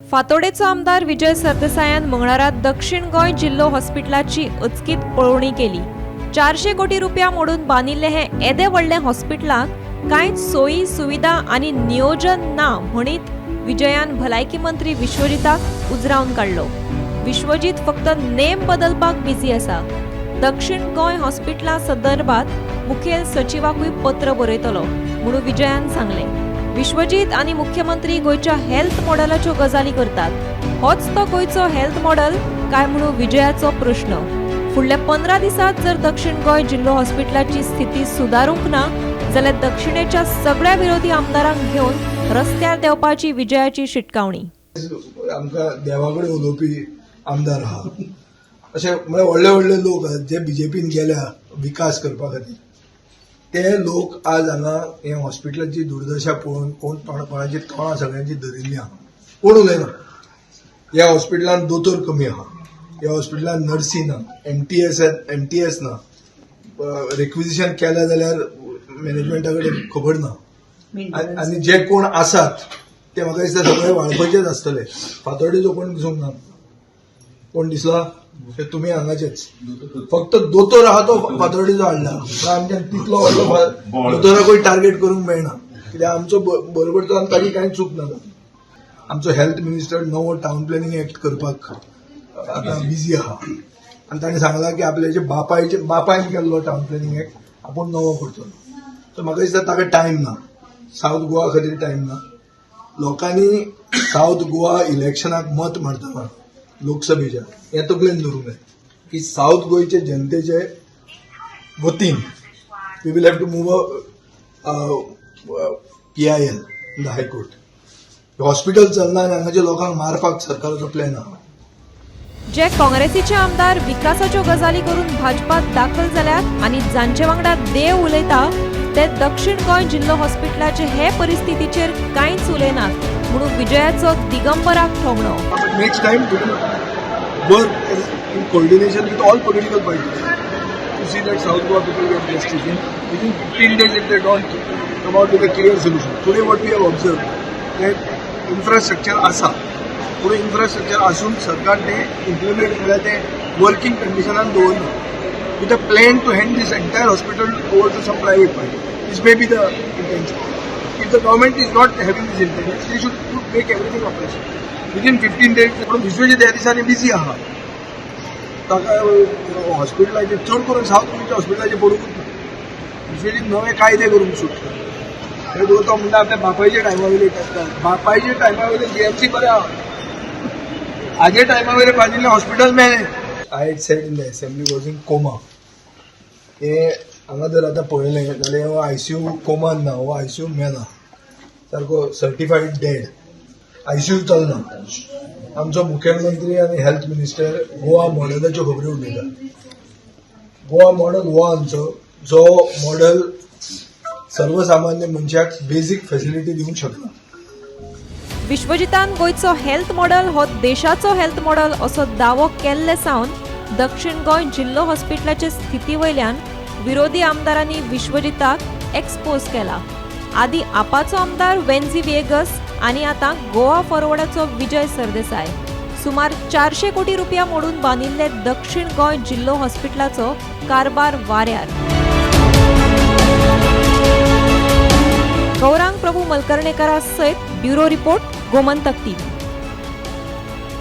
फातोडेचो आमदार विजय सरदेसायान मंगळारा दक्षिण गोंय जिल्हो हॉस्पिटलाची अचकीत पळोवणी केली. 400 कोटी रुपया मोडून बांदिल्लें हें येदें व्हडलें हॉस्पिटलाक कांयच सोयी सुविधा आनी नियोजन ना म्हणीत विजयान भलायकी मंत्री विश्वजीताक उजरावन काडलो. विश्वजीत फक्त नेम बदलपाक बिजी आसा. दक्षिण गोंय हॉस्पिटला संदर्भात मुखेल सचिवाकूय पत्र बरयतलो म्हणून विजयान सांगलें. विश्वजीत आनी मुख्यमंत्री गोंयच्या हेल्थ मॉडेलाच्यो गजाली करतात. होच तो गोंयचो हेल्थ मॉडेल काय म्हणून विजयाचो प्रश्न. फुडल्या 15 दिसांत जर दक्षिण गोंय जिल्हो हॉस्पिटलाची स्थिती सुदारूंक ना जाल्यार दक्षिणेच्या सगळ्या विरोधी आमदारांक घेवन रस्त्यार देंवपाची विजयाची शिटकावणी. आमकां देवा कडेन उलोवपी आमदार आहा. अशे म्हळ्यार व्हडले व्हडले लोक आहात जे बीजेपीन गेल्या विकास करपा खातीर, ते लोक आज हांगा हे हॉस्पिटलाची दुर्दशा पळोवन कोण कोणाची तोंडां सगळ्यांची धरिल्ली आहा, कोण उलयना. ह्या हॉस्पिटलान दोतोर कमी आहा, ह्या हॉस्पिटलान नर्सी ना, एमटीएस ना, रिक्विजिशन केलें जाल्यार मॅनेजमेंटा कडेन खबर ना. आनी जे कोण आसात ते म्हाका दिसता सगळे वाळपयचेच आसतले. फातोर्डेचो कोण दिसूंक ना, कोण दिसला ते तुमी हांगाचेच. फक्त दोतोर आहा तो फातोर्डेचो हाडला, आमच्यान तितलो व्हडलो दोतोराकूय टार्गेट करूंक मेळना, कित्याक आमचो बरोबर तो आनी ताची कांय चूक ना. आमचो हेल्थ मिनिस्टर नवो टावन प्लॅनिंग एक्ट करपाक आतां बिजी आहा आनी ताणें सांगलां की आपल्याचे बापायन केल्लो टावन प्लॅनिंग एक्ट आपूण नवो करतलो. सो म्हाका दिसता ताका टायम ना, सावथ गोवा खातीर टायम ना. लोकांनी सावथ गोवा इलेक्शनाक मत मारतना लोकसभेच्या हें तकलेन दवरूंक जाय की सावथ गोंयचे जनतेचे वतीन we will have to move a PIL in the High Court. Hospital चलना आनी हांगाच्या लोकांक मारपाक सरकाराचो प्लॅन आहा. जे काँग्रेसीचे आमदार विकासाच्यो गजाली करून भाजपात दाखल जाल्यात आनी जांचे वांगडा देव उलयता ते दक्षिण गोंय जिल्हो हॉस्पिटलाचे हे परिस्थितीचेर कांयच उलयनात म्हणून विजयाचो दिगंबराक ठोंगणो. Next time we will work in coordination with all political parties to see that South Goa people get justice. Within 15 days, if they don't come out with a clear solution. Today what we have observed, that infrastructure आसा, पूण infrastructure आसून सरकार ते implement म्हळ्यार ते working कंडिशनान दवरना, with a plan to hand this entire hospital over to some private party. This may be the intention. If the government is not having this intention, they should make everything operational within 15 days. पूण विश्वजीत ह्या दिसांनी busy आहा, ताका हॉस्पिटलाचे, चड करून south गोंयच्या हॉस्पिटलाचे पडूंकच ना. विश्वजीत नवे कायदे करूंक सोदता. हे तो म्हणटा आपल्या बापायच्या टायमा वयले, बापायच्या टायमा वयले जीएमसी बरें आहा, आजे टायमा वयले बांदिल्लें हॉस्पिटल मेलें. I had said in the assembly was in coma. हे हांगा जर आतां पळयलें जाल्यार हो आयसीयू कोमान ना, हो आयसीयू मेला सारको, सर्टिफाईड डेड. आयसीयू चलना. आमचो मुखेलमंत्री आनी हेल्थ मिनिस्टर गोवा मॉडेलाच्यो खबऱ्यो उलयता. गोवा मॉडेल हो आमचो जो मॉडेल सर्वसामान्य मनशाक बेजीक फेसिलिटी दिवंक शकना. विश्वजितान गोंयचो हेल्थ मॉडेल हो देशाचो हेल्थ मॉडेल असो दावो केल्ले सावन दक्षिण गोंय जिल्हो हॉस्पिटलाचे स्थिती वयल्यान विरोधी आमदारांनी विश्वजिताक एक्सपोज केला. आदी आपाचो आमदार वेन्झी व्हिएगस आनी आतां गोवा फॉरवर्डाचो विजय सरदेसाय. सुमार 400 कोटी रुपया मोडून बांदिल्ले दक्षिण गोंय जिल्हो हॉस्पिटलाचो कारभार वाऱ्यार. गौरांग प्रभू मलकर्णेकरा सयत ब्युरो रिपोर्ट, गोमंतक टीव्ही.